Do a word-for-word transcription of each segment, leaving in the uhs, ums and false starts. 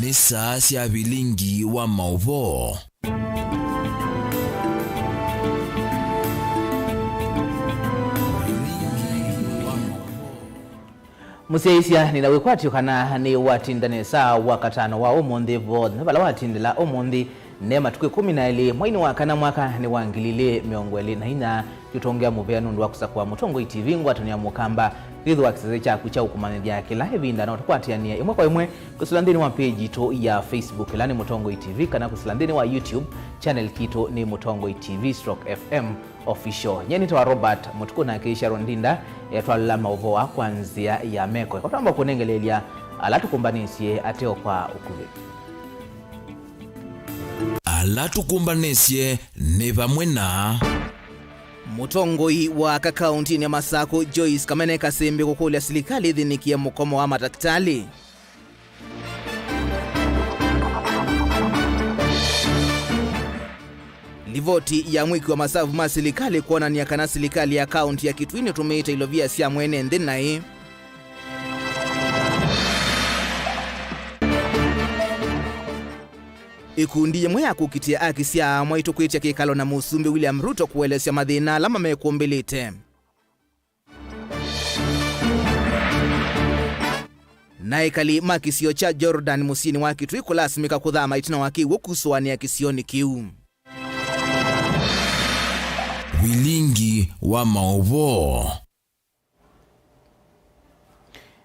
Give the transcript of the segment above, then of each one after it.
Nĩ saa sya vilingi wa maũvoo. Mũsyaĩĩsya, nĩna wĩkwatyo kana nĩwatinda nesa wakatano wa ũmũnthĩ vonthe vala watindĩla ũmũnthĩ. Ne matukũ ĩkũmi na elĩ mweinĩ wa kana mwaka nĩ wa ngili ilĩ mĩongo ĩlĩ na inya. Tũtongea mũvea nũndũ wa kũsakũa Mũtongoi T V, ngwatanĩo ya Mũkamba. Kwĩthĩwa kĩsese kyaku kya ũkũmanyĩthya kĩla ĩvinda no tũkwatĩanĩe ĩmwe kwa ĩmwe kwĩsĩla nthĩnĩ wa page yitũ ya Facebook, ĩla nĩ Mũtongoi T V, kana kwĩsĩla nthĩnĩ wa YouTube channel kitũ nĩ Mũtongoi T V stroke F M Official. Nyie nĩtawa Robert Mũtukũ, nake Sharon Ndinda etwalĩla maũvoo aa kwa nzĩa ya meko. Eka twamba kũnengeleelya ala tũkũmbanĩsye ateo kwa ũkuvĩ. Ala tũkũmbanĩsye nĩ vamwe na. Mũtongoi wa aka kaũntĩnĩ ya Masakũ, Joyce Kamene Kasĩmbĩ, kũkũlya silikalĩ ĩthĩnĩkĩe mũkomo wa matakĩtalĩ. Livoti ya mwĩki wa masavu ma silikalĩ kwonany'a kana silikalĩ ya kaũntĩ ya Kitui nĩtũmĩĩte ilovia sya mwene nthĩ naĩ. Ĩkundi yĩmwe ya kũkitĩa aki sya aamwa ĩtũkwĩtya kĩkalo na Mũsumbĩ William Ruto kũelesya mathĩna ala mamekũmbĩlĩte. Na ekali ma kĩsio kya Jordan mũsyĩnĩ wa Kitui kũlasimĩka kũthama ĩtina wa kĩw'ũ kusũanĩa kĩsionĩ kĩu. Vilingi wa maũvoo.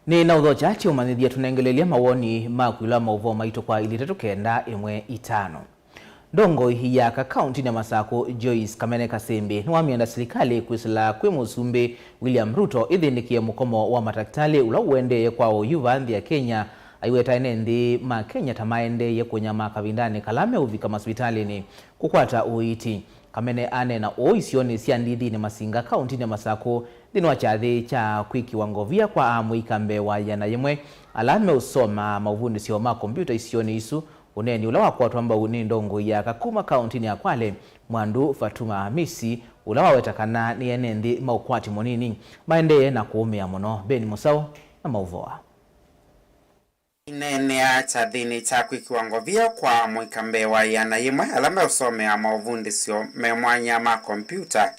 Nĩ na ũthokya kĩũmanyĩthya tũnengelelye mawoni maku ĩla maũvoo maitũ kwa ilĩ itatũ kenda ĩmwe itano. Ndongoi ya aka kaũntĩnĩ ya Masakũ, Joyce Kamene Kasĩmbĩ, nĩwamĩenda silikalĩ kwĩsĩla kwĩ Mũsumbĩ William Ruto ĩthĩnĩkĩe mũkomo wa matakĩtalĩ ũla ũendee kwa oyu vaa nthĩ ya Kenya, aiweta ene nthĩ ma Kenya ta maendeeie kũnyamaa kavindanĩ kala meũvika masivitalĩnĩ kũkwata ũiiti. Kamene aneena ũũ isionĩ sya Ndithinĩ Masinga, kaũntĩnĩ ya Masakũ, nthĩnĩ wa kyathĩ kya kwĩkĩwa ngovia kwa amũika mbee wa ĩana yĩmwe ala meũsoma maũvundĩsyo ma kombiũta isionĩ isu, ũneeni ũla wakwatwa mbau nĩ ndongoi ya aka kuma kaũntĩnĩ ya Kwale, Mwandu Fatuma Hamisi, ũla waweta kana nĩ ene nthĩ ma ũkwati mũnini maendee na kũũmĩa mũno. Ben Mũsaũ na maũvoo aa. Aineenea kyathĩnĩ kya kwĩkĩwa ngovia kwa amũika mbee wa ĩana yĩmwe ala meũsomea maũvundĩsyo me mwanya ma kombiũta,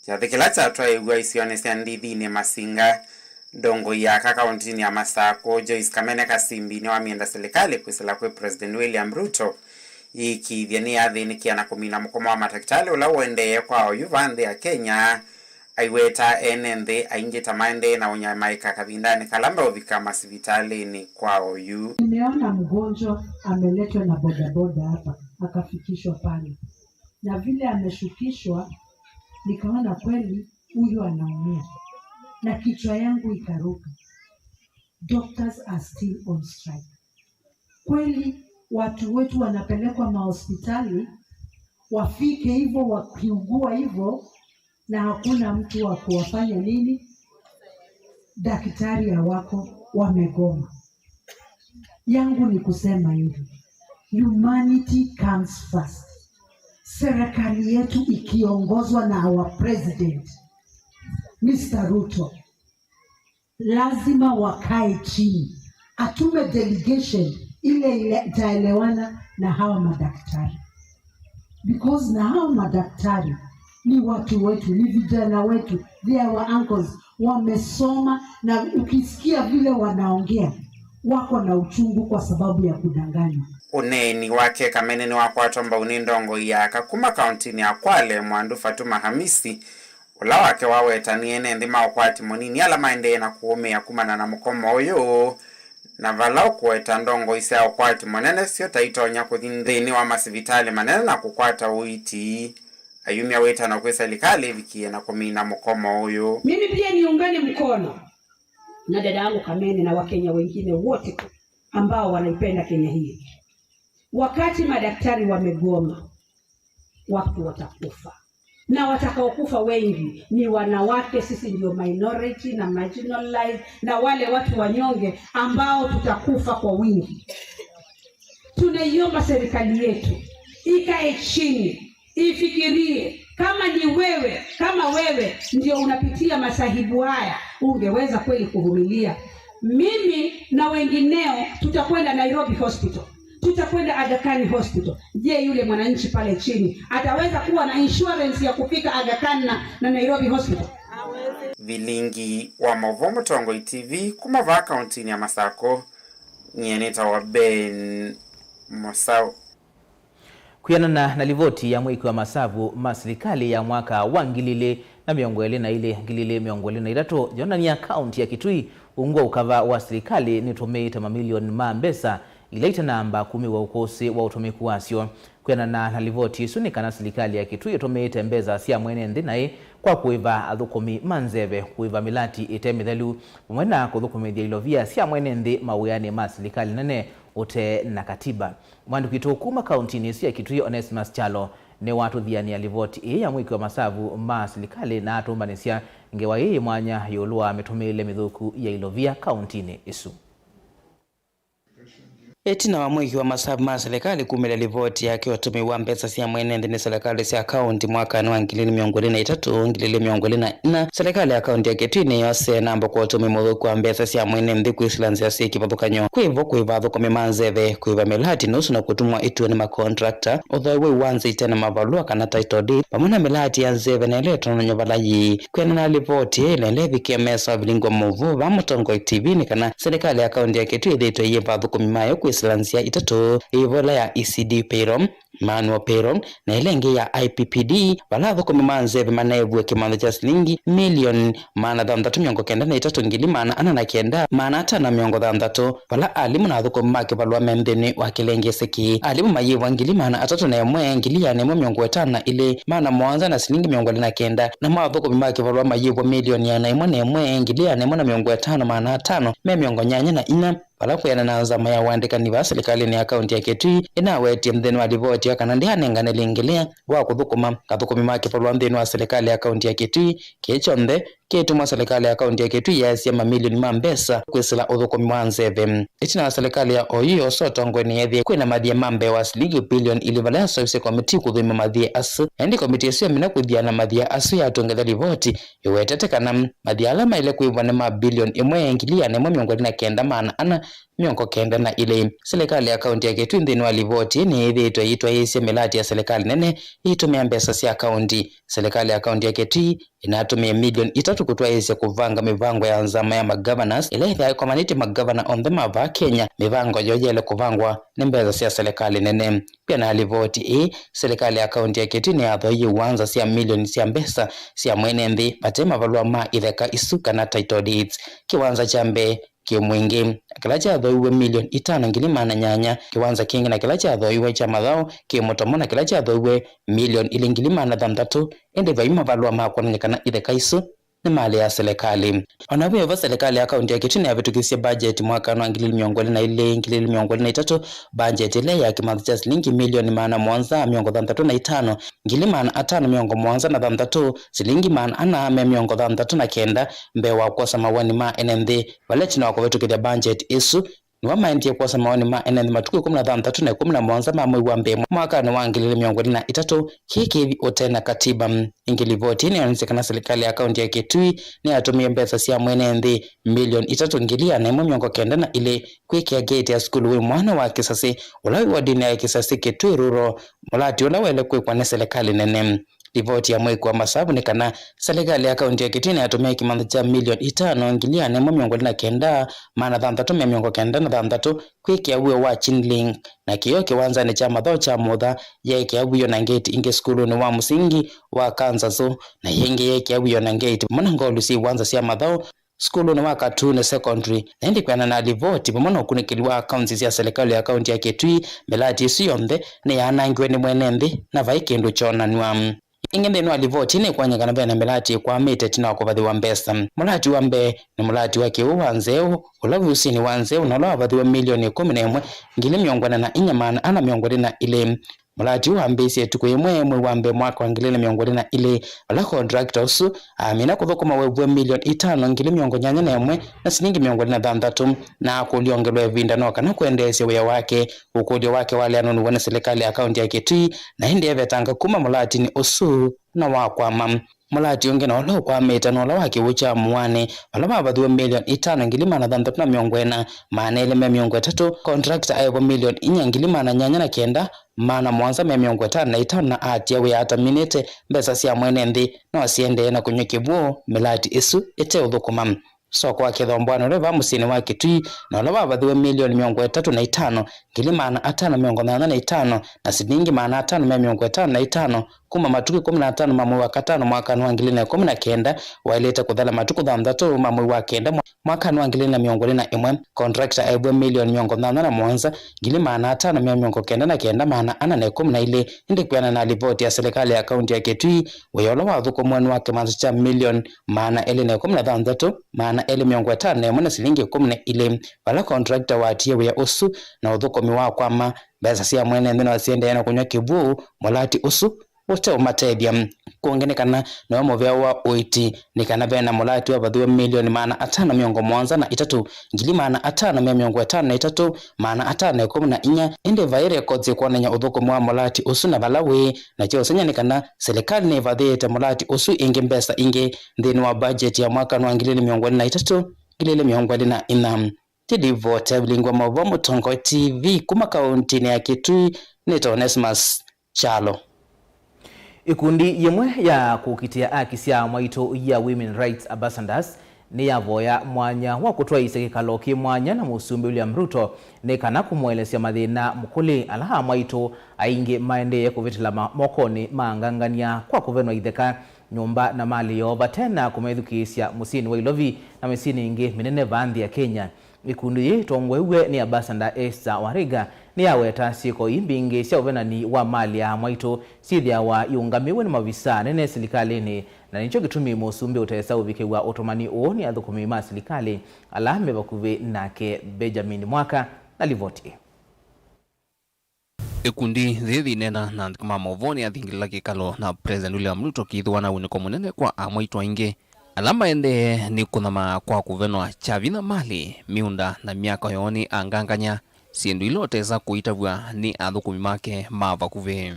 kyathĩ kĩla kyatwaĩĩw'a isionĩ sya Ndithinĩ Masinga, ndongoi ya aka kaũntĩnĩ ya Masakũ, Joyce Kamene Kasĩmbĩ, nĩwamĩenda silikalĩ kwĩsĩla kwĩ President William Ruto ĩĩkĩĩthye nĩyathĩnĩkĩa na kũmina mũkomo wa matakĩtalĩ ũla ũendee kwa oyu vaa nthĩ ya Kenya, aiweta ene nthĩ aingĩ ta maendee na ũnyamaĩka kavindanĩ kala meũvika masivitalĩnĩ kwa oyu. Nimeona mgonjwa ameletwa na bodaboda hapa, akafikishwa pale. Na vile ameshukishwa, nikaona kweli huyu anaumia. Na kichwa yangu ikaruka. Doctors are still on strike. Kweli watu wetu wanapelekwa mahospitali, wafike hivyo wakiugua hivyo, na hakuna mtu wa kuwafanya nini? Daktari hawako, wamegoma. Yangu ni kusema hivi, humanity comes first. Serikali yetu ikiongozwa na our president, Mister Ruto, lazima wakae chini, atume delegation ile ile itaelewana na hawa madaktari, because na hawa madaktari ni watu wetu, ni vijana wetu, they are our uncles, wamesoma, na ukisikia vile wanaongea, wako na uchungu kwa sababu ya kudanganywa. Ũneeni wake Kamene nĩwakwatwa mbau nĩ ndongoi ya aka kuma kaũntĩnĩ ya Kwale, Mwandu Fatuma Hamisi, ũla wake waweta nĩ ene nthĩ ma ũkwati mũnini ala maendee na kũũmĩa kumana na mũkomo ũyũ, na vala ũkũweta ndongoi sya ũkwati mũnene syo ta itonya kũthi nthĩnĩ wa masivitalĩ manene na kũkwata ũiiti, ayumya wĩtano kwĩ silikalĩ ĩvikĩe na kũmina mũkomo ũyũ. Mimi pia niungane mkono na dada yangu Kamene na Wakenya wengine wote ambao wanaipenda Kenya hii. Wakati madaktari wamegoma, watu watakufa. Na watakaokufa wengi ni wanawake, sisi ndio minority na marginalized, na wale watu wanyonge ambao tutakufa kwa wingi. Tunaiomba serikali yetu ikae chini, ifikirie, kama ni wewe, kama wewe ndio unapitia masahibu haya, ungeweza kweli kuvumilia? Mimi na wengineo tutakwenda Nairobi Hospital, tutakwenda Aga Khan Hospital. Je, yule mwananchi pale chini ataweza kuwa na insurance ya kufika Aga Khan na, na Nairobi Hospital? Vilingi wa maũvoo Mũtongoi T V kuma vaa kauntinĩ ya Masakũ, nyie nĩtawa Ben Mũsaũ. Kwĩanana na livoti ya mwĩki wa masavu ma silikalĩ ya mwaka wa ngili ilĩ na mĩongo ĩlĩ na ilĩ, ngili ilĩ mĩongo ĩlĩ na itatũ, yonany'a kaunti ya Kitui ungu wa ũkava wa silikalĩ nĩtũmĩĩte mamilioni ma mbesa ila itanamba kumĩw'a ũkũsĩ wa ũtũmĩku wasyo. Kwĩanana na livoti ĩsu, nĩ kana silikalĩ ya Kitui ĩtũmĩĩte mbesa sya mwene nthĩ naĩ kwa kũĩva athũkũmi ma nzeve, kũĩva mĩlati ĩte mĩthelu, vamwe na kũthũkũmĩthya ilovia sya mwene nthĩ mawĩanĩ ma silikalĩ nene ũtee na katiba. Mwandĩki witũ kuma kauntinĩ ĩsu ya Kitui, Onesmus Kyalo, nĩwatũthianĩa livoti ĩĩ ya mwĩki wa masavu ma silikalĩ na atũmbanĩsya ngewa ĩĩ yĩ mwanya ĩũlũ wa mĩtũmĩĩle mĩthũku ya ilovia kauntinĩ ĩsu. Ĩtina wa mwĩki wa masavu ma silikalĩ kumĩlya livoti yake ũtũmĩi wa mbesa sya mwene nthĩ nĩ silikalĩ sya kaunti mwakanĩ wa ngili ilĩ mĩongo ĩlĩ na itatũ, ngili ilĩ mĩongo ĩlĩ na ina, silikalĩ ya kaunti ya Kitui nĩyosee namba kwa ũtũmĩi mũthũku wa mbesa sya mwene nthĩ kwĩsĩla nzĩa syĩ kĩvathũkany'o, kwĩvo kũĩva athũkũmi ma nzeve, kũĩva mĩlati nusu na kũtũmwa ituonĩ ma contractor, ũthooe wa iwanza ite na mavalũa kana title deed, vamwe na mĩlati ya nzeve na ĩla ĩtonany'o vala yĩĩ. Kwĩanana na livoti ĩĩ ĩla ĩvikie mesa wa vilingi wa maũvoo vaa Mũtongoi T V nĩ kana silikalĩ ya kaunti ya Kitui ĩthĩĩtwe ĩyĩva athũkũmi mayo kwĩsĩla nzĩa itatũ, ĩvo ĩla ya E C D payroll, manual payroll, na ĩla ĩngĩ ya I P P D, vala athũkũmi ma nzeve maneeviwe kĩmanthĩ kya silingi milioni maana thanthatũ mĩongo kenda na itatũ ngili maana ana na kenda maana atano mĩongo thanthatũ, vala alimũ na athũkũmi ma kĩvalũa me nthĩnĩ wa kĩlengeesĩ kĩĩ. Alimũ mayĩvwa ngili maana atatũ na ĩmwe ngili ĩana ĩmwe mĩongo ĩtano na ilĩ maana mũonza na silingi mĩongo ĩlĩ na kenda, namo athũkũmi ma kĩvalũa mayĩvwa milioni ĩana ĩmwe na ĩmwe ngili ĩana ĩmwe na mĩongo ĩtano maana atano me mĩongo nyanya na inya. Vala kwĩanana na nzama ya ũandĩkani vaa silikalĩnĩ ya kaunti ya Kitui ĩnawetie nthĩnĩ wa livoti ya kana ndĩanengane lĩngĩ lĩa wa kũthũkũma athũkũmi ma kĩvalũa nthĩnĩ wa silikalĩ ya kaunti ya Kitui, kĩĩ kyonthe kĩtuma silikalĩ ya kaunti ya Kitui yaasya mamilioni ma mbesa kwĩsĩla ũthũkũmi wa nzeve. Ĩtina wa silikalĩ ya oyu yosa ũtongoi nĩyeethĩie kwĩna mathia ma mbee wa silingi bilioni ilĩ vala yaseũvisye komitii kũthũima mathia asu. Na ĩndĩ komitii ĩsu yamina kũthiana mathia asu yatũngĩtha livoti ĩwetete kana mathia ala maĩle kwĩvwa nĩ ma bilioni ĩmwe ngili ĩana ĩmwe mĩongo ĩlĩ na kenda maana ana mĩongo kenda na ilĩ. Silikalĩ ya kaunti ya Kitui nthĩnĩ wa livoti nĩyĩthĩĩtwe ĩitwaĩĩsya mĩlati ya silikalĩ nene ĩitũmĩa mbesa sya kaunti. Silikalĩ ya kaunti ya Kitui ĩnatũmĩe milioni itatũ kũtwaĩĩsya kũvanga mĩvango ya nzama ya magavanas ĩla ĩthĩawa ĩkomanĩtye magavana onthe ma vaa Kenya. Mĩvango yoo yaĩle kũvangwa nĩ mbesa sya silikalĩ nene. Kwĩanana na livoti ĩĩ, silikalĩ ya kaunti ya Kitui nĩyathooie iwanza sya milioni sya mbesa sya mwene nthĩ vate mavalũa ma itheka isu kana title deeds. Kĩwanza kya mbee kĩ Mwingĩ, na kĩla kyathooiwe milioni itano ngili maana nyanya, kĩwanza kĩngĩ na kĩla kyathooiwe kya Mathaũ kĩ Mũtomo, na kĩla kyathooiwe milioni ilĩ ngili maana thanthatũ, ĩndĩ vai mavalũa ma kwonany'a kana itheka isu nĩ malĩ ya silikalĩ. O na ve ũvo, silikalĩ ya kaunti ya Kitui nĩyavĩtũkisye mbanjeti mwakanĩ wa ngili ilĩ mĩongo ĩlĩ na ilĩ, ngili ilĩ mĩongo ĩlĩ na itatũ, mbanjeti ĩla ya kĩmanthĩ kya silingi milioni maana mũonza mĩongo thanthatũ na itano, ngili maana atano mĩongo mũonza na thanthatũ, silingi maana ana me mĩongo thanthatũ na kenda, mbee wa kwosa mawoni ma ene nthĩ, vala ĩtina wa kũvĩtũkĩthya mbanjeti ĩsu, nĩvo maendie kwosa mawoni ma ene nthĩ matukũ ĩkũmi na thanthatũ na ĩkũmi na mũonza ma mwei wa mbee mwakanĩ wa ngili ilĩ mĩongo ĩlĩ na itatũ, kĩĩ kĩthi ũtee na katiba. Ĩngĩ, livoti nĩyonisye kana silikalĩ ya kaunti ya Kitui nĩyatũmĩe mbesa sya mwene nthĩ milioni itatũ ngili ĩana ĩmwe mĩongo kenda na ilĩ kwĩkĩa ngeti ya sukulu wĩ mwana wa Kĩsasĩ, ũla wĩ wodinĩ ya Kĩsasĩ Kitui Rural, mũlati ũla waĩle kwĩkwa nĩ silikalĩ nene. Livoti ya mwĩki wa masavu nĩ kana silikalĩ ya kaunti ya Kitui nĩyatũmĩe kĩmanthĩ kya milioni itano ngili ĩana ĩmwe mĩongo ĩlĩ na kenda, maana thanthatũ me mĩongo kenda na thanthatũ kwĩkĩa wĩoo wa Chinling, na kĩoo kĩwanzanĩ kya Mathaũ kya Mũtha, yeekĩa wĩoo na ngeti ingĩ sukulunĩ wa mũsingi wa Kanzasu, na ĩngĩ yeekĩa wĩoo na ngeti vamwe na ngolu syĩ iwanza sya Mathaũ sukulunĩ wa Katune Secondary. Na ĩndĩ kwĩanana na livoti vamwe na ũkunĩkĩli wa akaunti sya silikalĩ ya kaunti ya Kitui, mĩlati ĩsu yonthe nĩyaanangiwe nĩ mwene nthĩ na vai kĩndũ kyoonanw'a. Ĩngĩ, nthĩnĩ wa livoti nĩkwonyeka kana vena mĩlati ĩkwamĩte ĩtina wa kũvathĩwa mbesa. Mũlati wa mbee nĩ mũlati wa kĩw'ũ wa Nzeũ, ũla wĩ ũsĩnĩ wa Nzeũ, na ũla wavathĩwe milioni ĩkũmi na ĩmwe, ngili mĩongo ĩna na inya, maana ana mĩongo ĩlĩ na ilĩ. Mũlati ũũ wambĩĩisye ĩtukũ yĩmwe mwei wa mbee mwaka wa ngili ilĩ na mĩongo ĩlĩ na ilĩ, vala contractor ũsu amina kũthũkũma weeviwe milioni itano, ngili mĩongo nyanya na ĩmwe, na silingi mĩongo ĩlĩ na thanthatũ, na akũlya ongelwe ĩvinda no kana kũendeesya wĩa wake. Ũkũlyo wake waleanũniw'e nĩ silikalĩ ya kaunti ya Kitui, na ĩndĩ evetanga kuma mũlatinĩ ũsu na wakwama. Mũlati ũngĩ na ũla ũkwamĩte na ũla wa kĩw'ũ kya mũanĩ, vala vavathiwe milioni itano ngili maana thanthatũ na mĩongo ĩna, maana elĩ me mĩongo ĩtatũ, contractor aĩvwa milioni inya ngili maana nyanya na kenda, maana mũonza me mĩongo ĩtano na itano, na atia wĩa ataminĩte, mbesa sya mwene nthĩ no siendee na kũnyw'a kĩw'ũ mĩlati ĩsu ĩteũthũkũma. Soko wa kĩthombwanĩ ũla wĩ vaa mũsyĩnĩ wa Kitui na ũla wavathiwe milioni mĩongo ĩtatũ na itano, ngili maana atano mĩongo nyanya na itano, na silingi maana atano me mĩongo ĩtano na itano, kuma matukũ ĩkũmi na atano ma mwei wa katano mwakanĩ wa ngili na ĩkũmi na kenda, waĩlĩte kũthela matukũ thanthatũ ma mwei wa kenda mwa-, mwakanĩ wa ngili na mĩongo ĩlĩ na ĩmwe. Contractor aĩvwe milioni mĩongo nyanya na mũonza, ngili maana atano me mĩongo kenda na kenda, maana ana na ĩkũmi na ilĩ. Ĩndĩ kwĩanana na livoti ya silikalĩ ya kaunti ya Kitui, wĩa ũla wathũkũmiwe nĩ wa kĩmanza kya milioni maana elĩ na ĩkũmi na thanthatũ, maana elĩ mĩongo ĩtano na ĩmwe na silingi ĩkũmi na ilĩ, vala contractor watie wĩa ũsu na ũthũkũmi wa kwama, mbesa sya mwene nthĩ no siendee na kũnyw'a kĩw'ũ mũlati ũsu ũteũmatethya. Kũngĩ nĩ kana nĩwe mũvea wa ũiiti, nĩ kana ve na mũlati wavathiwe milioni maana atano mĩongo mũonza na itatũ, ngili maana atano me mĩongo ĩtano na itatũ, maana atano ĩkũmi na inya, ĩndĩ vai records ikwonany'a ũthũkũmi wa mũlati ũsu na vala wĩ, na kya ũsengy'a nĩ kana silikalĩ nĩvathĩĩte mũlati ũsu ĩngĩ mbesa ingĩ nthĩnĩ wa budget ya mwakanĩ wa ngili ilĩ mĩongo ĩlĩ na itatũ, ngili ilĩ mĩongo ĩlĩ na ĩna. Ti livoti ya Vilingi wa Maũvoo Mũtongoi T V kuma kauntinĩ ya Kitui, nĩ ta Onesmus Kyalo. Ikundi yĩmwe ya kũkitĩa aki sya amwaitũ ya Women Rights Ambassadors nĩyavoya mwanya wa kũtwaĩĩsya kĩkalo kĩ mwanya na Mũsumbĩ William Ruto nĩ kana kũmũelesya mathĩna mũkũlĩ ala amwaitũ aingĩ maendee kũvĩtĩla ma-, mokonĩ ma angangany'a kwa kũvenwa itheka, nyũmba na malĩ yoo vate na kũmethukĩĩsya mũsyĩnĩ wa Ilovi na mĩsyĩnĩ ĩngĩ mĩnene vaa nthĩ ya Kenya. Ikundi yĩĩ ĩtongoew'e nĩ Ambassador Esther Wariga nĩyaweta syĩko ii mbingĩ sya ũvenani wa malĩ ya amwaitũ syĩthĩawa iũngamĩwe nĩ mavisaa anene silikalĩnĩ, na nĩkyo kĩtumi mũsumbĩ ũtesa ũvikĩw'a ũtũmani ũũ nĩ athũkũmi ma silikalĩ ala me vakuvĩ nake. Benjamin Mwaka na livoti ĩĩ. Ĩkundi yĩĩ yĩneena na andĩki ma maũvoo nĩyathingĩlĩla kĩkalo na President William Ruto kĩithĩwa na wunĩko mũnene kwa amwaitũ aingĩ ala maendee nĩ kũnyamaa kwa kũvenwa kya vinya malĩ, mĩũnda na myako yoo nĩ angangany'a, syĩndũ ila ũtesa kũitavw'a nĩ athũkũmi make ma vakuvĩ.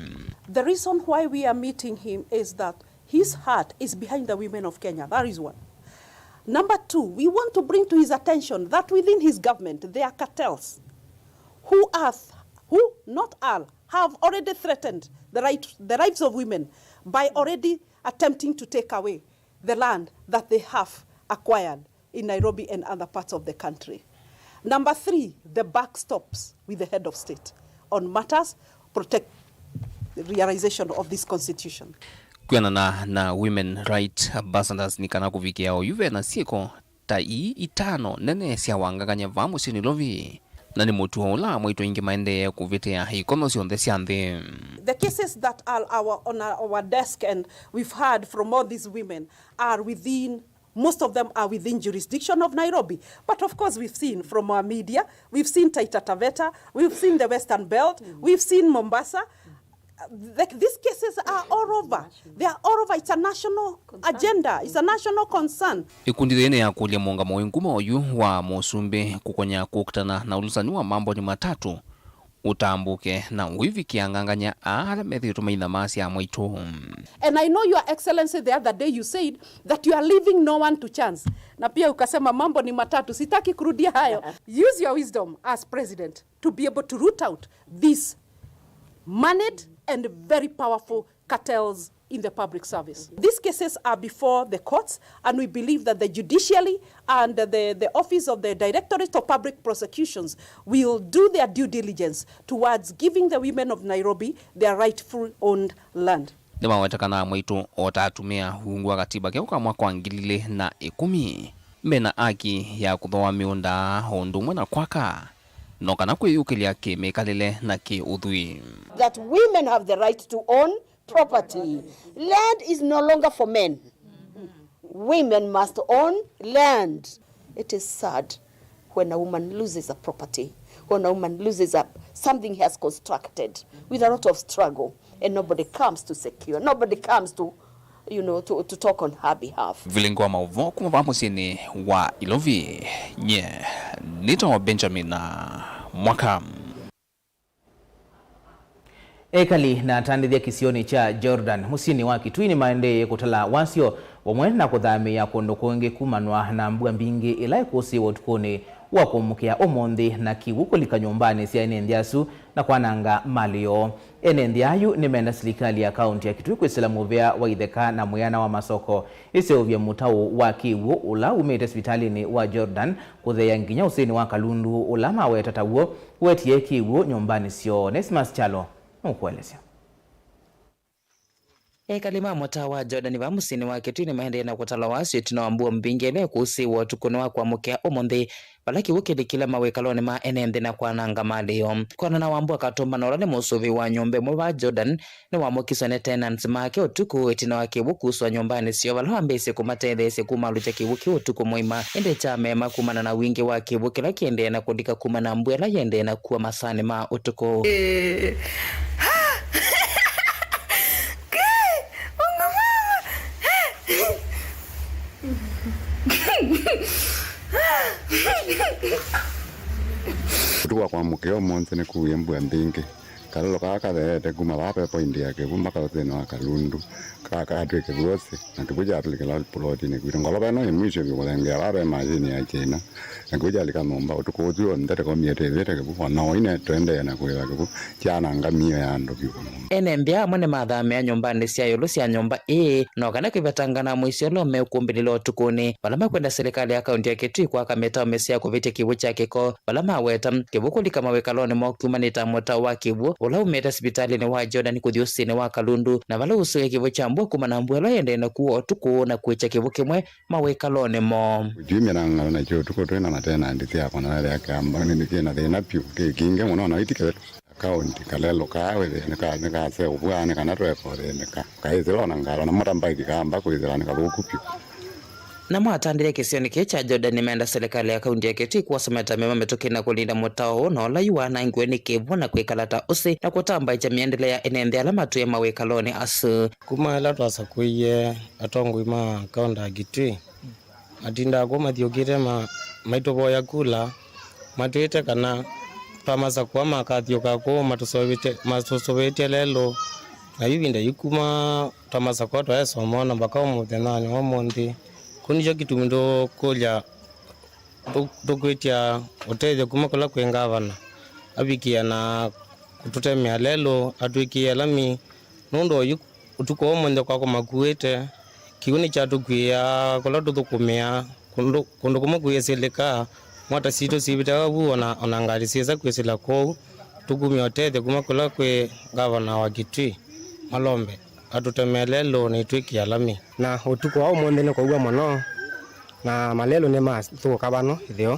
The reason why we are meeting him is that his heart is behind the women of Kenya. That is one. Number two, we want to bring to his attention that within his government there are cartels who are th-, who, not all, have already threatened the right, the lives of women by already attempting to take away the land that they have acquired in Nairobi and other parts of the country. Number three, the buck stops with the head of state on matters protect the realization of this constitution. Kwĩanana na Women Rights Ambassadors nĩ kana kũvikĩa oyu ve na syĩko ta ii itano nene sya wangangany'a vaa mũsyĩ Nairobi, na nĩ mũtuo ũla amwaitũ aingĩ maendee kũvĩtĩa ikono syonthe sya nthĩ. The cases that are our, on our desk and we've heard from all these women are within, most of them are within jurisdiction of Nairobi. But of course, we've seen from our media, we've seen Taita Taveta, we've seen the Western Belt, we've seen Mombasa. The, these cases are all over. They are all over. It's a national agenda. It's a national concern. Ikundi yĩĩ nĩyakũlya mũũngamo wĩ nguma oyu wa mũsumbĩ kũkonya kũkitana na ũlũsani wa mambo ni matatu ũtambũke na ũivikĩa angangany'a aa ala methĩĩtwe mainyamasya amwaitũ. And I know, Your Excellency, the other day you said that you are leaving no one to chance. Na pia ukasema mambo ni matatu. Sitaki kurudia hayo. Use your wisdom as president to be able to root out these moneyed and very powerful cartels in the public service. These cases are before the courts, and we believe that the judiciary and the, the office of the Directorate of Public Prosecutions will do their due diligence towards giving the women of Nairobi their rightful owned land. Nĩmaweta kana amwaitũ o ta atumĩa ungu wa katiba keũ ka mwaka wa ngili ilĩ na ĩkũmi mena aki ya kũthooa mĩũnda o ũndũ ũmwe na kwaka, no kana kwĩyũkĩlya kĩ-mĩkalĩle na kĩ-ũthwii. That women have the right to own property. Land is no longer for men. Women must own land. It is sad when a woman loses a property, when a woman loses a, something he has constructed with a lot of struggle, and nobody comes to secure, nobody comes to, you know, to, to talk on her behalf. Vilingi wa maũvoo kuma vaa mũsyĩnĩ wa Ilovi, nye nĩtawa Benjamin Mwaka. Ekali na atandĩthya kĩsionĩ kya Jordan mũsyĩnĩ wa Kitui nĩmaendeeye kũtala wasyo vamwe na kũthamĩĩa kũndũ kũngĩ kumanwa na mbua mbingĩ ĩla ĩkũsĩĩwa ũtukũnĩ wa kũamũkĩa ũmũnthĩ na kĩw'ũ kũlika nyũmbanĩ sya ene nthĩ asu na kwananga malĩ yoo. Ene nthĩ ayu nĩmenda silikalĩ ya kaũntĩ ya Kitui kwĩsĩla mũvea wa itheka na mwĩana wa masoko ĩseũvye mũtaũ wa kĩw'ũ ũla umĩte sivitalĩnĩ wa Jordan kũtheea nginya ũsĩnĩ wa Kalundu ũla maweta taw'o wetie kĩw'ũ nyũmbanĩ syoo. Nesmas Kyalo nũkũelesya. Ekali ma mũtaa wa Jordan vaa mũsyĩnĩ wa Kitui nĩmaendee na kũtala wasyo ĩtina wa mbua mbingĩ ĩla ĩkũsĩĩwa ũtukũnĩ wa kũamũkĩa ũmũnthĩ, vala kĩw'ũ kĩlikile mawĩkalonĩ ma ene nthĩ na kwananga malĩ yoo. Kwana na Wambua Katũmba na ũla nĩ mũsũvĩi wa nyũmba ĩmwe vaa Jordan, nĩwamũkiswe nĩ tenants make ũtukũ ĩtina wa kĩw'ũ kuswa nyũmbanĩ syoo, vala wambĩĩsye kũmatetheesya kumalũkya kĩw'ũ kĩu ũtukũ mũima, ĩndĩ kyameema kumana na wingĩ wa kĩw'ũ kĩla kĩendee na kũlika kumana na mbua ĩla yĩendee na kua masaanĩ ma ũtukũ. Ũtukũ wa kũamũkĩa ũmũnthĩ nĩkuie mbua mbingĩ. Kalelũ kaa katheete kuma vaa ve point ya kĩw'ũ mpaka ũsĩnĩ wa Kalundu, ka- katw'ĩke vyosi, na kĩw'ũ kyatũlĩkĩla plotinĩ kwitũ. Ngolova ĩno ĩ mwisho vyũ kũthengea vaa ve machine ya China, na kĩw'ũ kyalika nyũmba. Ũtukũ ũsu w'onthe tũkomie twĩvĩte kĩw'ũ, o na ũine tũendee na kũĩva kĩw'ũ, kyananga mĩio ya andũ vyũ. Ene nthĩ amwe nĩmathamĩĩa nyũmbanĩ sya ĩũlũ sya nyũmba ĩĩ, no kana kwĩvetangana na mũisyo ũla ũmekũmbĩlĩla ũtukũnĩ, vala mekwenda silikalĩ ya kaũntĩ ya Kitui kwaka mĩtaũ mĩseo ya kũvĩtya kĩw'ũ kya kĩko, vala maweta kĩw'ũ kũlika mawĩkalonĩ moo kyumanĩte na mũtaũ wa kĩw'ũ ũla umĩte sivitalĩnĩ wa Jordan kũthi ũsĩnĩ wa Kalundu, na vala ũsũĩa kĩw'ũ kya mbua kumana na mbua ĩla yĩendee na kua ũtukũ na kwĩkya kĩw'ũ kĩmwe mawĩkalonĩ moo. Kũjumya na ng'ano nakyo ũtukũ twĩ na matenanti syakwa na wethĩa kamba nĩ kĩna thĩna pyũ, kĩ kingĩ mũno na itikethe. Kaũntĩ kalelũ kaa wĩthĩe nĩka- nĩkaseũvw'a nĩ kana tweka ũthĩnĩka. Kaĩsĩla ona ngalo na motorbike kaamba kwĩsĩla nĩ kathũku pyũ. Namo atandĩthya kĩsionĩ kĩĩ kya Jordan nĩmenda silikalĩ ya kaũntĩ ya Kitui kwosa mata mema mĩtũkĩ na kũlinda mũtao ũũ na ũla yu wanangiwe nĩ kĩw'ũ na kwĩkala ta ũsĩ na kũtambaĩkya mĩendele ya ene nthĩ ala matwĩe mawĩkalonĩ asu. Kuma ĩla twasakũie atongoi ma kaũntĩ ya Kitui, matindaa kũu mathyũkĩte ma- maitũvoya kula, matwĩte kana twamasakũa makathyũka kũu matũsũvĩtye- matũsũvĩtye lelũ. Na yu ĩvinda yu kuma twamasakũa twaesa ũmona mpaka mũthenyanĩ wa ũmũnthĩ. Kĩu nĩkyo kĩtumi tũkũlya tũ- tũkwĩtya ũtethyo kuma kũla kwĩ ngavana avikĩe na kũtũtemea lelũ atwĩkĩe lami, nũndũ oyu ũtukũ wa ũmũnthĩ kwakwa makuĩte, kĩw'ũ nĩkyatũkuĩaa kũla tũthũkũmĩaa, kũndũ kũndũ kũmwe kũyĩsĩlĩka, mota sitũ sivĩtawa vu, ona ona ngalĩ syĩsa kwĩsĩla kũu. Tũkumya ũtethyo kuma kũla kwĩ ngavana wa Kitui, Malombe, atũtemee lelũ na itwĩkĩa lami. Na ũtukũ wa ũmũnthĩ nĩ kũua mũno, na malelũ nĩmathũka vano ĩtheo,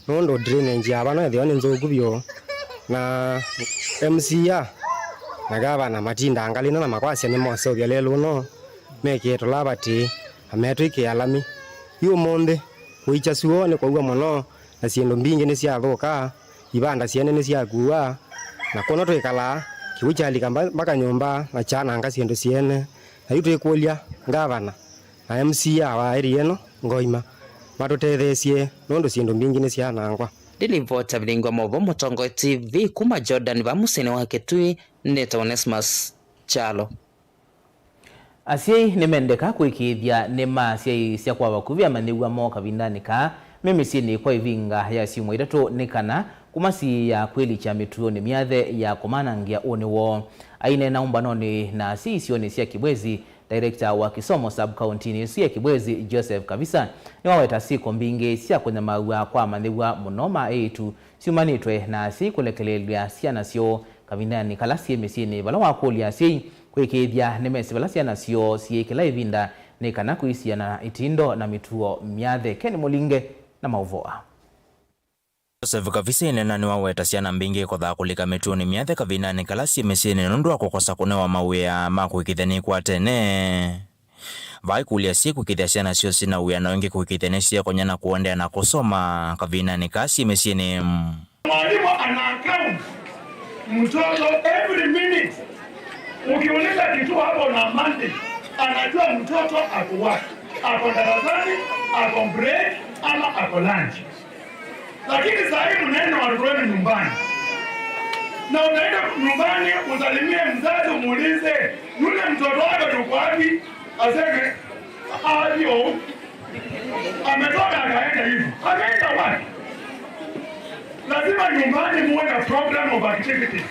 nũndũ drainage ya vano ĩtheo nĩ nthũku vyũ. Na M C A na gavana matindaa ngalĩ ĩno na makwasya nĩmoseũvya lelũ ũno, mekĩe tũlavatĩ na metwĩkĩa lami. Yu ũmũnthĩ, kũikya syũa nĩ kũua mũno, na syĩndũ mbingĩ nĩsyathũka, ivanda syene nĩsyakuwa, na kũno twĩkalaa, kĩw'ũ kyalika mba- mpaka nyũmba na kyananga syĩndũ syene. Na yu twĩkũlya ngavana na M C A wa area ĩno, Ngoima, matũtetheesye nũndũ syĩndũ mbingĩ nĩsyanangwa. Ndilivota Vilingwa Movo, Mũtongoi T V, kuma Jordan vaa mũsyĩnĩ wa Kitui, nĩtawa Onesmus Kyalo. Asyai nĩmendeka kũĩkĩĩthya nĩmasyaĩĩsya kwa vakuvĩ amanyĩw'a moo kavindanĩ kaa me mĩsyĩnĩ kwa ĩvinga ya syumwa itatũ nĩ kana kũmasiĩĩa kwĩlikya mĩtuonĩ myathe ya kũmanangĩa ũnĩ woo. Aineena ũmbanonĩ na asyai isionĩ sya Kibwezi, Director wa kĩsomo sub-kaũntĩnĩ ĩsu ya Kibwezi, Joseph Kavisa, nĩwaweta syĩko mbingĩ sya kũnyamaaw'a kwa amanyĩw'a mũno ma eĩtu syumanĩtwe na asyai kũlekelelya syana syoo kavindanĩ kala syĩ mĩsyĩnĩ, vala wakũlya asyai kũĩkĩĩthya nĩmesĩ vala syana syoo syĩ kĩla ĩvinda nĩ kana kũisiana itindo na mĩtuo myathe. Ken Mũlinge na maũvoo aa. Joseph Kavisa aineena nĩwaweta syana mbingĩ ikothaa kũlika mĩtuonĩ myathe kavindanĩ kala syĩ mĩsyĩnĩ nũndũ wa kũkosa kũnewa mawĩa ma kũĩkĩĩthya nĩkwatene. Vaikũlya syĩ kũĩkĩĩthya syana syoo syĩ na wĩano ĩngĩ kũĩkĩĩthya nĩsyekonya na kũendeea na kũsoma kavindanĩ kaa syĩ mĩsyĩnĩ. Mwalimu ana account mtoto every minute. Ukiuliza kitu hapo na Monday, anajua mtoto ako wapi, ako darasani, ako break, ama ako lunch. Lakini saa hii mnaenda watoto wenu nyumbani. Na unaenda nyumbani usalimie mzazi, umuulize, "Yule mtoto wako yuko wapi?" Aseme, "Alio." Ametoka akaenda hivi. Ameenda wapi? Lazima nyumbani muwe na program of activities.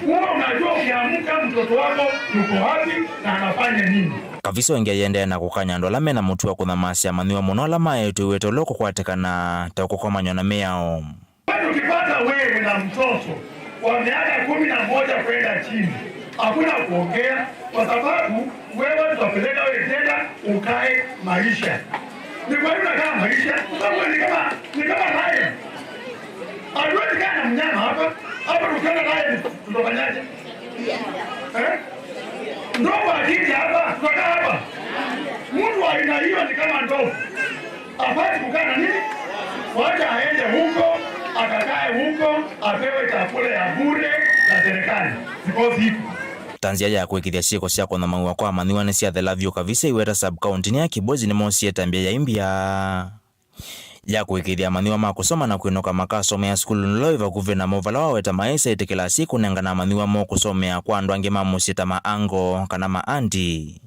Huwa unajua ukiamka mtoto wako yuko wapi na anafanya nini. Kavisa ĩngĩ aiendee na kũkany'a andũ ala mena mũtuo wa kũthamasya amanyĩw'a mũno ala maetw'ĩte ũla ũkũkwatĩkana ta ũkũkomanywa na mĩao. Wewe ukipata wewe na mtoto wa miaka kumi na moja kwenda chini, hakuna kuongea, kwa sababu wewe tutapeleka wewe tena ukae maisha. Ni kwa nini unakaa maisha? Kwa sababu ni kama, ni kama lion. Hatuwezi kaa na mnyama hapa. Hapa tukiona lion tutafanyaje? Eh? Ndovu akija hapa, tutakaa hapa. Mtu wa aina hiyo ni kama ndovu. Hafai kukaa na nini? Wacha aende huko, akakae huko, apewe chakula ya bure na serikali. Because iko. Ta nzĩa ya kũĩkĩĩthya syĩko sya kũthamaw'a kwa amanyĩw'a nĩsyathela vyũ, Kavisa iweta sub-county-nĩ ya Kibwezi nĩmosie tambya ya imbya ya kũĩkĩĩthya amanyĩw'a ma kũsoma na kwĩnũka makasomea sukulu nũla wĩ vakuvĩ namo, vala waweta maĩsa ĩtĩkĩla asyai kũnengana amanyĩw'a moo kũsomea kwa andũ angĩ ma mũsyĩ ta ma ango kana ma andi.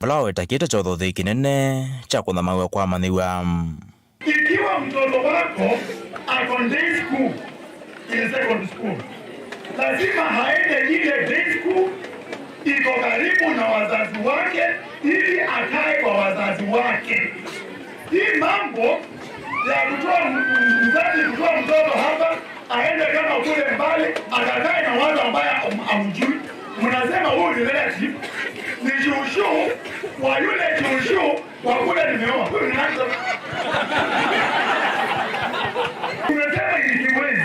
Vala waweta kĩta kya ũthothei kĩnene kya kũthamaw'a kwa amanyĩw'a. Ikiwa mtoto wako ako day school, in secondary school, lazima aende ile day school iko karibu na wazazi wake ili akae kwa wazazi wake. Hii mambo ya kutoa m-, m-, mzazi kutoa mtoto hapa aende kama kule mbali akakae na watu ambaye am-, amjui. Mnasema huyu ni relative, ni shushu wa yule shushu wa kule nimeoa. Huyu ni nani? Tumesema hivi, Kibwezi,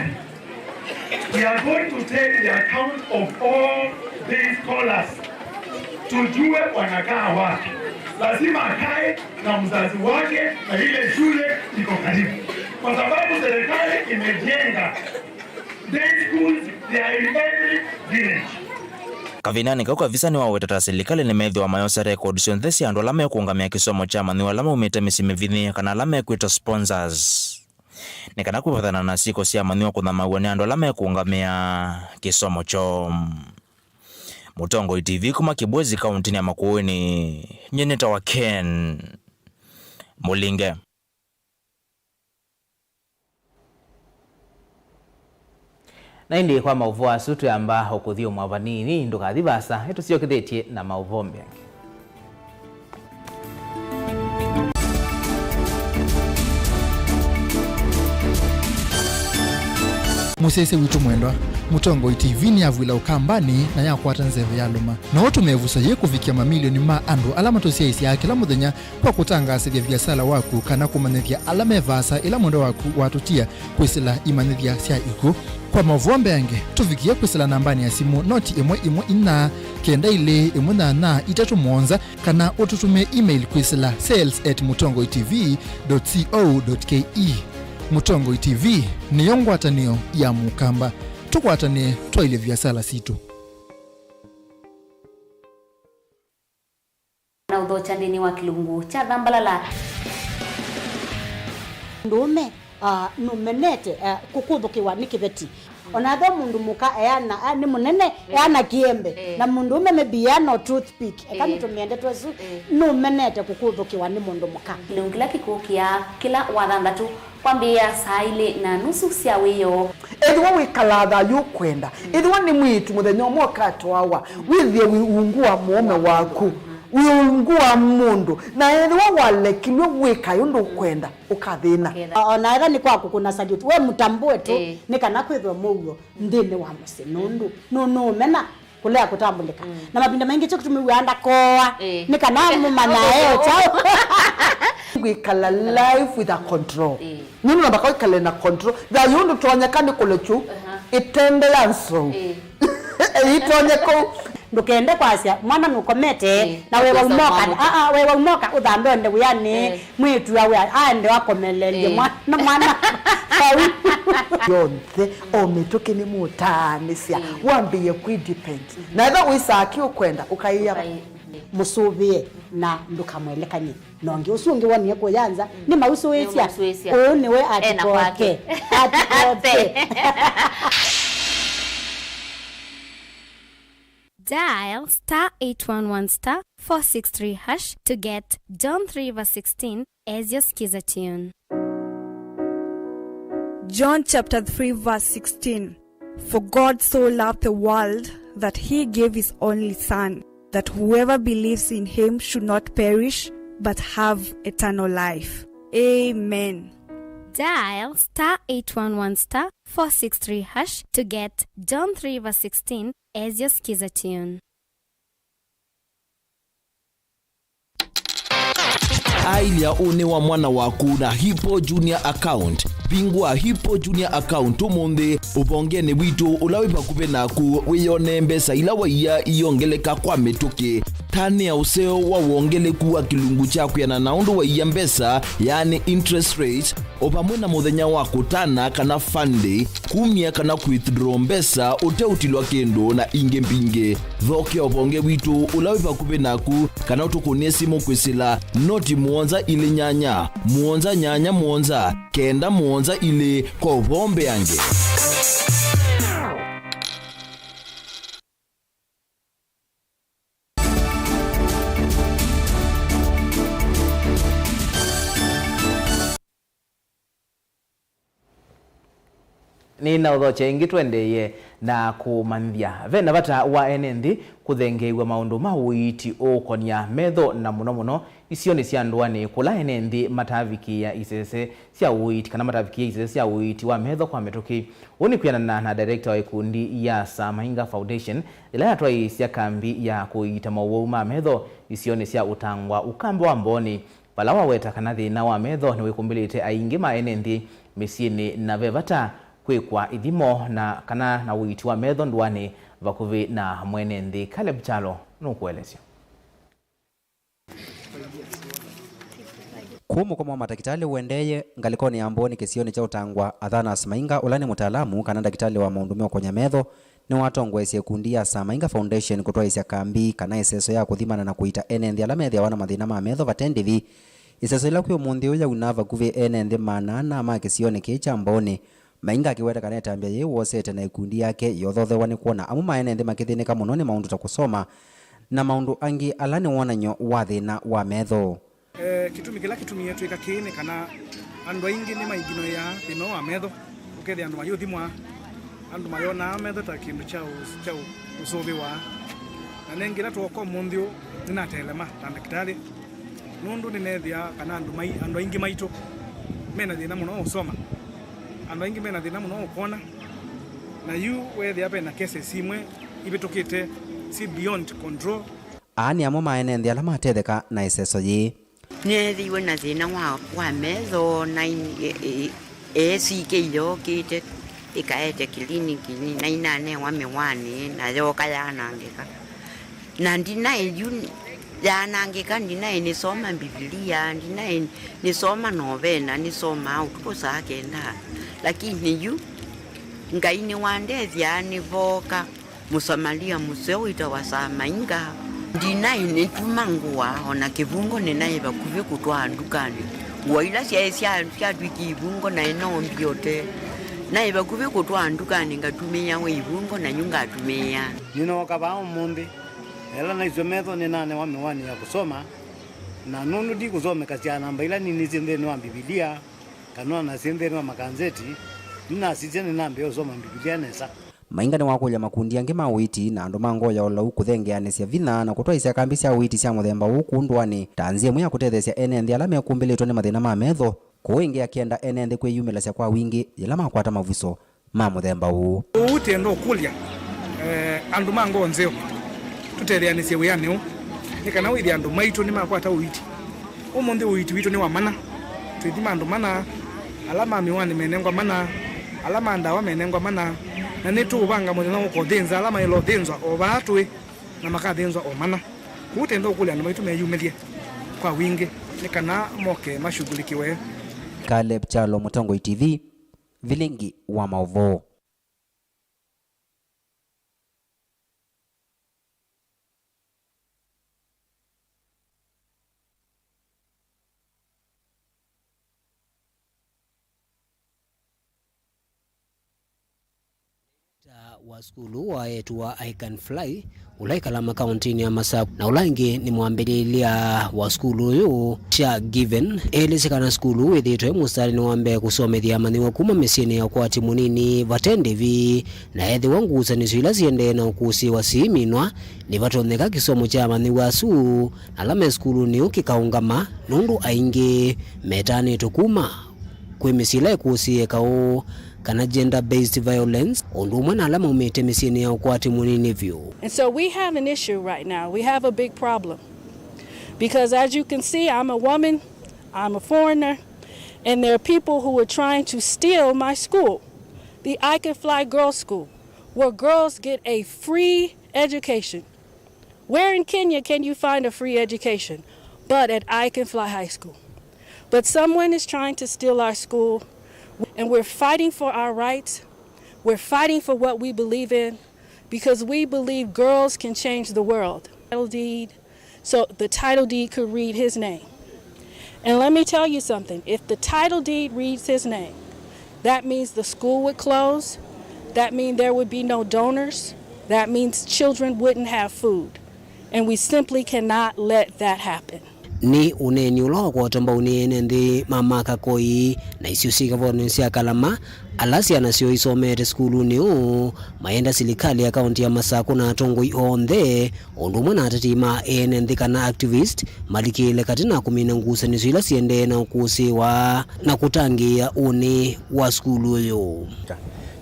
we are going to take the account of all these scholars. Tujue wanakaa wapi. Lazima akae na mzazi wake na ile shule iko karibu. Kwa sababu serikali imejenga day schools, they are in every village. Kavindanĩ kau, Kavisa nĩwaweta ta silikalĩ nĩmethĩwa mayosa rekondi syonthe sya andũ ala mekũũngamĩa kĩsomo kya amanyĩw'a ala maumĩte mĩsyĩ mĩvinyĩe kana ala mekwĩtwa sponsors, nĩ kana kwĩvathana na syĩko sya amanyĩw'a kũthamaw'a nĩ andũ ala mekũũngamĩa kĩsomo kyoo. Mũtongoi T V kuma Kibwezi, kaũntĩnĩ ya Makueni, nyie nĩtawa Ken Mũlinge. Na ĩndĩ kwa maũvoo asu, twĩamba o kũthyũmũa vanini, ndũkathi vaasa, nĩtũsyokethĩtye na maũvoo mbeange. Mũsyaĩĩsya witũ mwendwa, Mũtongoi T V nĩyavw'ĩla Ũkambanĩ na yakwata nzeve ya lũma. No ũtũme ĩvuso yĩĩ kũvikĩa mamilioni ma andũ ala matũsyaĩĩsyaa kĩla mũthenya kwa kũtangaasĩthya viasala waku kana kũmanyĩthya ala me vaasa ĩla mwendwa waku watũtia kwĩsĩla imanyĩthya sya ikw'ũ. Kwa maũvoo mbeange, tũvikĩe kwĩsĩla nambanĩ ya simũ noti ĩmwe ĩmwe inya, kenda ilĩ ĩmwe nyanya itatũ mũonza, kana ũtũtũmĩe email kwĩsĩla sales at mũtongoi T V dot co dot K E. Mũtongoi T V nĩyo ngwatanĩo ya Mũkamba. Tũkwatanĩe twaĩlye viasala sitũ. Na ũthokya nthĩnĩ wa kĩlungu kya Thambalala. Mũndũũme, ah, nũmenete, ah, kũkũthũkĩwa nĩ kĩveti. O na ethĩwa mũndũ mũka eana, ah, nĩ mũnene, eh, eana kĩembe. Eh. Na mũndũũme maybe eana o toothpick. Eka, eh, nĩtũmĩe ndeto ĩsu. Eh. Nũmenete kũkũthũkĩwa nĩ mũndũ mũka. Kĩlungu kĩla kĩkũkĩa kĩla Wathanthatũ. Kwambĩĩa saa ilĩ na nusu sya wĩoo. Ethĩwa wĩkalaa thayũ ũkwenda, ethĩwa nĩ mwĩĩtu mũthenya ũmwe ũkatwawa, wĩthĩe wĩ ungu wa mũũme waku, wĩ ungu wa mũndũ, na ethĩwa walekilw'e wĩkae ũndũ ũkwenda, ũkathĩna. O na ethĩwa nĩ kwa kũkũna salute, we mũtambũe tu, ĩĩ, nĩ kana kwĩthwe mũuo nthĩnĩ wa mũsyĩ, nũndũ nũ-, nũũmena kũlea kũtambũlĩka. Mm. Na mavinda maingĩ kyo kĩtumi wĩaa ndakooa, eh, nĩ kana mũmanyae o kyaũ. Kwĩkala life with a control. Eh. Nũndũ namba kwĩkale na control. Thayũ ndũtonyeka nĩ kũlekyu, aha, ĩtende ya nzou. Eh. Ĩitonyeka. Ndũkende kwasya mwana nũkomete, eh, na we waumoka, ah, ah, we waumoka ũthambe onde wĩanĩ. Eh. Mwĩĩtu awe aende akomelelye, ĩĩ, mwana, mwana vau. Yonthe, o mĩtũkĩ nĩmũtaanĩsya, ĩĩ, wambĩĩe kwĩ depend. Mhm. Na ethĩwa wĩsaa kĩ ũkwenda, ũkaĩa. Ũkaĩ-, mũsũvĩe na ndũkamwelekany'e na ũngĩ. Ũsu ũngĩ wonie kũya nza, mm, nĩmausũĩsya. Nĩmausũĩsya. Ũũ nĩwe ena kwake. Atikoke. Atikoke. Dial star eight one one star four six three hash to get John three verse sixteen as your Skiza tune. John chapter three verse sixteen. For God so loved the world that he gave his only Son, that whoever believes in him should not perish but have eternal life. Amen. Dial star eight one one star four six three hash to get John three verse sixteen as your Skiza tune. Ailya ũnĩ wa mwana waku na Hippo Junior Account. Vingũa Hippo Junior Account ũmũnthĩ ũvongenĩ witũ ũla wĩ vakuvĩ naku, wĩyonee mbesa ila waia iyongeleka kwa mĩtũkĩ. Tanĩa ũseo wa wongeleku wa kĩlungu kya kwĩanana na ũndũ waia mbesa, yaani interest rate, o vamwe na mũthenya wa kũtana kana fund day, kumya kana withdraw mbesa ũteũtilwa kĩndũ, na ingĩ mbingĩ. Thokea ũvonge witũ ũla wĩ vakuvĩ naku, kana ũtũkũnĩe simũ kwĩsĩla noti mũonza ilĩ nyanya, mũonza nyanya mũonza, kenda mũonza ilĩ kwa ũvoo mbeange. Nĩnaũthokya ĩngĩ tũendeeye na kũmanyĩthya. Ve na vata wa ene nthĩ kũthengeew'a maũndũ ma ũiiti ũũkonya metho, na mũno mũno isionĩ sya ndũanĩ kũla ene nthĩ matavikĩĩa isese sya ũiiti kana matavikĩĩa isese sya ũiiti wa metho kwa mĩtũkĩ. Ũu nĩ kwĩanana na director wa ĩkundi ya Sir Mainga Foundation, ĩla yatwaĩĩsya kambi ya kũiita mowau ma metho isionĩ sya Ũtangwa, Ũkamba wa Mbooni, vala waweta kana thĩna wa metho nĩwĩkumbĩlĩte aingĩ ma ene nthĩ mĩsyĩnĩ, na ve vata kwĩkwa ithimo na kana na ũiiti wa metho ndũanĩ vakuvĩ na mwene nthĩ. Caleb Kyalo nũkũelesya. Kũu mũkomo wa matakĩtalĩ ũendeeye ngalĩkonĩ ya Mbooni kĩsionĩ kya Ũtangwa, Athanas Mainga, ũla nĩ mũtaalamu kana ndakĩtalĩ wa maũndũ meũkonya metho, nĩwatongoesye ĩkundi ya Sir Mainga Foundation kũtwaĩĩsya kambi kana ĩseso ya kũthimana na kũiita ene nthĩ ala methĩawa na mathĩna ma metho vate ndĩvi. Ĩseso yĩla kwĩ ũmũnthĩ ũyũ yauna vakuvĩ ene nthĩ maana ana ma kĩsionĩ kĩĩ kya Mbooni. Mainga akĩweta kana ĩtambya yĩĩ wosete na ĩkundi yake yothothewa nĩ kwona amwe ma ene nthĩ makĩthĩnĩka mũno nĩ maũndũ ta kũsoma na maũndũ angĩ ala nĩ wonany'o wa thĩna wa metho. Eh, kĩtumi kĩla kĩtumie twĩka kĩĩ nĩ kana andũ aingĩ nĩmaiginoĩaa thĩna ũũ wa metho. Ũkethĩa andũ mayĩũthimwa, andũ mayonaa metho ta kĩndũ kya ũ-, kya ũ-, ũsũvĩwa. Na nengĩ ĩla twooka ũmũnthĩ ũũ, nĩnatelema ta ndakĩtalĩ, nũndũ nĩneethĩa kana andũ mai-, andũ aingĩ maitũ mena thĩna mũno wa ũsoma. Andũ aingĩ mena thĩna mũno wa ũkwona. Na yu weethĩa ve na cases imwe ivĩtũkĩte syĩ beyond control. Aa nĩ amwe ma ene nthĩ ala matetheka na ĩseso yĩĩ. Nĩneethĩiwe na thĩna wa, wa metho, na in-, e-, e-, eesĩ ĩkĩ yookĩte ĩkaete kilinikini, na inanewa mĩwani, na yooka yaanangĩka. Na ndinaĩ yu yaanangĩka, ndinaĩ nĩsoma Mbivilia, ndinaĩ nĩsoma novena, nĩsomaa ũtukũ saa kenda. Lakini yu Ngai nĩwandethya, nĩvooka Mũsamalia mũseo wĩtawa Samainga. Ndinaĩ nĩtuma ngũa, o na kĩvungo nĩnaĩ vakuvĩ kũtwaa ndukanĩ. Ngũa ila syaĩ sya, syatw'ĩkie ivungo naĩ no mbiote. Naĩ vakuvĩ kũtwaa ndukanĩ ngatumĩĩa we ivungo, na yu ngatumĩĩa. Nĩnooka vaa ũmũnthĩ, ela naiswe metho nĩnanewa mĩwani ya kũsoma, na nũndũ ndikũsomeka sya namba ila ninisye nthĩnĩ wa Mbivilia, kana o na syĩ nthĩnĩ wa makanzeti, nĩnasisya nĩnambĩĩa ũsoma Mbivilia nesa. Mainga nĩwakũlya makundi angĩ ma ũiiti na andũ ma ngoo ya ũlau kũthengeanĩsya vinya na kũtwaĩĩsya kambi sya ũiiti sya mũthemba ũũ kũu ndũanĩ ta nzĩa ĩmwe ya kũtetheesya ene nthĩ ala mekumbĩlĩtwe nĩ mathĩna ma metho. Kũu ĩngĩ akĩenda ene nthĩ kwĩyumĩlasya kwa wingĩ yĩla makwata mavuso ma mũthemba ũũ. Ũu twĩenda ũkũlya, eh, andũ ma ngoo nzeo tũtetheanĩsye wĩanĩ ũũ nĩ kana wĩthĩe andũ maitũ nĩmakwata ũiiti. Ũmũnthĩ ũiiti witũ nĩ wa mana. Twĩthima andũ mana, ala ma mĩwani menengwa mana, ala ma ndawa menengwa mana, na nĩtũũvanga mũthenya wa kũthĩnza ala maĩle ũthĩnzwa o vaa tũĩ, na makathĩnzwa o mana. Kwoou twĩenda ũkũlya andũ maitũ meyumĩlye kwa wingĩ nĩ kana moke mashughulikiwe. Caleb Kyalo, Mũtongoi T V, Vilingi wa maũvoo. Ta Wa sukulu wa eĩtu wa I Can Fly, ũla wĩ Kalama kaũntĩnĩ ya Masaku, na ũla ĩngĩ nĩ mwambĩlĩlya wa sukulu ũyũ, Sha Given, elĩsye kana sukulu wĩthĩĩtwe mũstalĩnĩ wa mbee kũsomethya amanyĩw'a kuma mĩsyĩnĩ ya ũkwati mũnini vate ndĩvi, na ethĩwa ngusanĩsyo ila siendee na ũkũsĩĩwa siiminwa, nĩvatonyeka kĩsomo kya amanyĩw'a asu na ala me sukulunĩ ũũ kĩkaũngama, nũndũ aingĩ metanĩtwe kuma kwĩ mĩsyĩ ĩla ĩkũsĩĩe kaũ kana gender-based violence, o ũndũ ũmwe na ala maumĩte mĩsyĩnĩ ya ũkwati mũnini vyũ. And so we have an issue right now. We have a big problem. Because as you can see, I'm a woman, I'm a foreigner, and there are people who are trying to steal my school, the I Can Fly Girls School, where girls get a free education. Where in Kenya can you find a free education but at I Can Fly High School? But someone is trying to steal our school, and we're fighting for our rights. We're fighting for what we believe in because we believe girls can change the world. Title deed, so the title deed could read his name. And let me tell you something, if the title deed reads his name, that means the school would close, that means there would be no donors, that means children wouldn't have food. And we simply cannot let that happen. Nĩ ũneeni ũla wakwatwa mbau nĩ ene nthĩ ma Makakoi na isio syĩ kavonĩ sya Kalama, ala syana syoo isomete sukulunĩ ũũ, mayenda silikalĩ ya kaũntĩ ya Masaku na atongoi onthe, o ũndũ ũmwe na ateti ma ene nthĩ kana activist, malikĩle katĩ na kũmina ngusanĩsyo ila siendee na ũkũsĩĩwa na kũtangĩĩa ũnĩ wa sukulu ũyũ.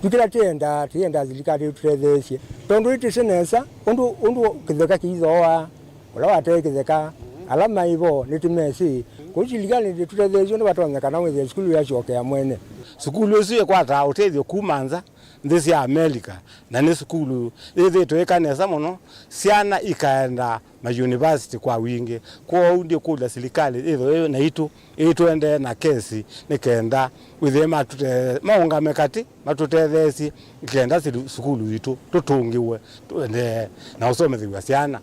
Yu kĩla tĩendaa, tĩendaa silikalĩ ĩtũtetheesye, tondũ ĩtĩsĩ nesa ũndũ, ũndũ kĩtheka kĩithooa, ũla watee kĩtheka, ala maĩ vo nĩtũmesĩ, kũu silikalĩ ndĩtũtetheesye ũndũ vatonyeka kana wĩthĩe sukulu yasyokea mwene. Sukulu ĩsu ĩkwataa ũtethyo kuma nza, nthĩ sya Amelika, na nĩ sukulu yĩthĩĩtwe ĩka nesa mũno, syana ikaenda mayunivasiti kwa wingĩ. Kwoou ndĩkũlya silikalĩ ĩthĩwe naitũ ĩtũendee na kesi nĩ kenda wĩthĩe matũte-, maũngame katĩ matũtetheesye nĩ kenda silu-, sukulu witũ tũtũngĩwe tũendee na ũsomethew'a syana.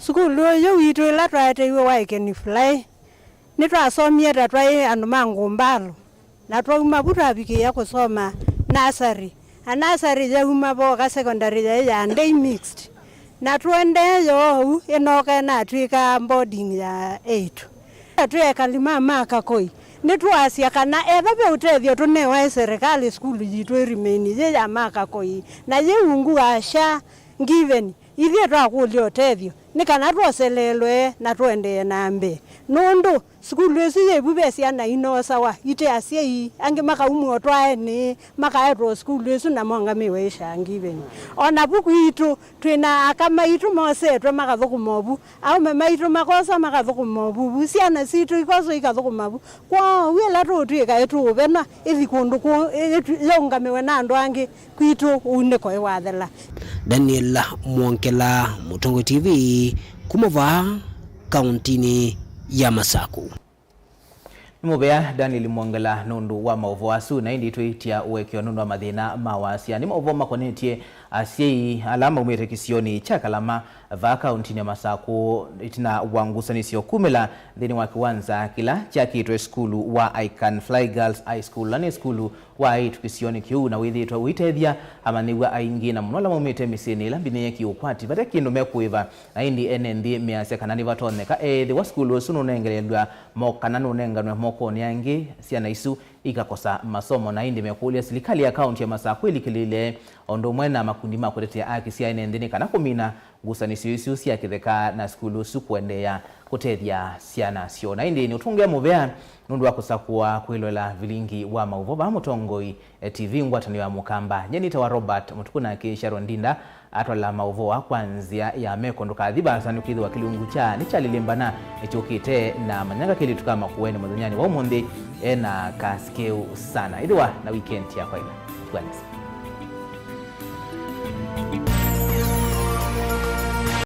Sukulu ũyũ witũ ĩla twaeteiwe wa I Can Fly, nĩtwasomie ta twaĩ andũ ma ngũmbalũ. Na twauma vu twavikĩĩa kũsoma nasarĩ. Na nasarĩ yauma voka secondary yaĩ ya day mixed. Na tũendee yoou ĩnoka ĩnatw'ĩka boarding ya eĩtu. Twĩ ekali ma Makakoi, nĩtwasya kana ethwa ve ũtethyo tũnewa ĩ serikali sukulu yitũ ĩrimeni yĩ ya Makakoi, na yĩ ungu wa Sha Given, ithyĩ twakũlya ũtethyo nĩ kana twoseleelwe na tũendee na mbee. Nũndũ sukulu ĩsu yĩ vu ve syana inoosawa, ite asyai, angĩ makaumw'a ũtwaenĩ, makaetwa o sukulu ĩsu na mongamĩwe ĩ Sha Given. O na vu kwitũ, twĩ na aka maitũ mosetwe makathũkũma o vu, aũme maitũ makosa makathũkũma o vu, vu syana sitũ ikosa ikathũkũma vu. Kwoou ĩla tũũtw'ĩka ĩtũũvenwa ĩthi kũndũ kũũ, ĩ-, ĩtu-, yĩũngamĩwe na andũ angĩ, kwitũ ũunĩko ĩwathela. Daniel Mwongela, Mũtongoi T V, kuma vaa kaũntinĩ ya Masaku. Nĩ mũvea Daniel Mwongela nũndũ wa maũvoo asu, na ĩndĩ twĩĩtya ũekeo nũndũ wa mathĩna ma wasya. Nĩ maũvoo makonetye asyai ala maumĩte kĩsionĩ kya Kalama vaa kaũntinĩ ya Masaku, ĩtina wa ngusanĩsyo kumĩla nthĩnĩ wa kĩwanza kĩla kyakĩtwe sukulu wa I Can Fly Girls High School, na nĩ sukulu wa aĩtu kĩsionĩ kĩu, na wĩthĩĩtwe ũitethya amanyĩw'a aingĩ, na mũno ala maumĩte mĩsyĩnĩ ĩla mbinĩĩe kĩũkwati, vate kĩndũ mekũĩva. Na ĩndĩ ene nthĩ measya kana nĩvatonyeka ethĩwa sukulu ũsu nũnengelelw'a mo-, kana nũnenganwe mokonĩ angĩ, syana isu ikakosa masomo. Na ĩndĩ mekũlya silikalĩ ya kaũnti ya Masaku ĩlikĩlĩĩle, o ũndũ ũmwe na makundi ma kũtetea aki sya ene nthĩ, nĩ kana kũmina ngusanĩsyo isu sya kĩtheka na sukulu ũsu kũendeea kũtethya syana syoo. Na ĩndĩ nĩũtũngĩa mũvea nũndũ wa kũsakũa kwĩloela vilingi wa maũvoo vaa Mũtongoi T V, ngwatanĩo ya Mũkamba. Nyie nĩtawa Robert Mũtuku, nake Sharon Ndinda atwala maũvoo aa kwa nzĩa ya meko. Ndũkathi vaasa, nĩũkĩthĩwa kĩlungu kya Nĩkyalĩlĩmbana nĩkyũkĩte na manyanga kelĩtu ka Makueni mũthenyanĩ wa ũmũnthĩ ena kasi keũ sana. Ĩthĩwa na weekend ya kwaĩla. Tũkwendesya.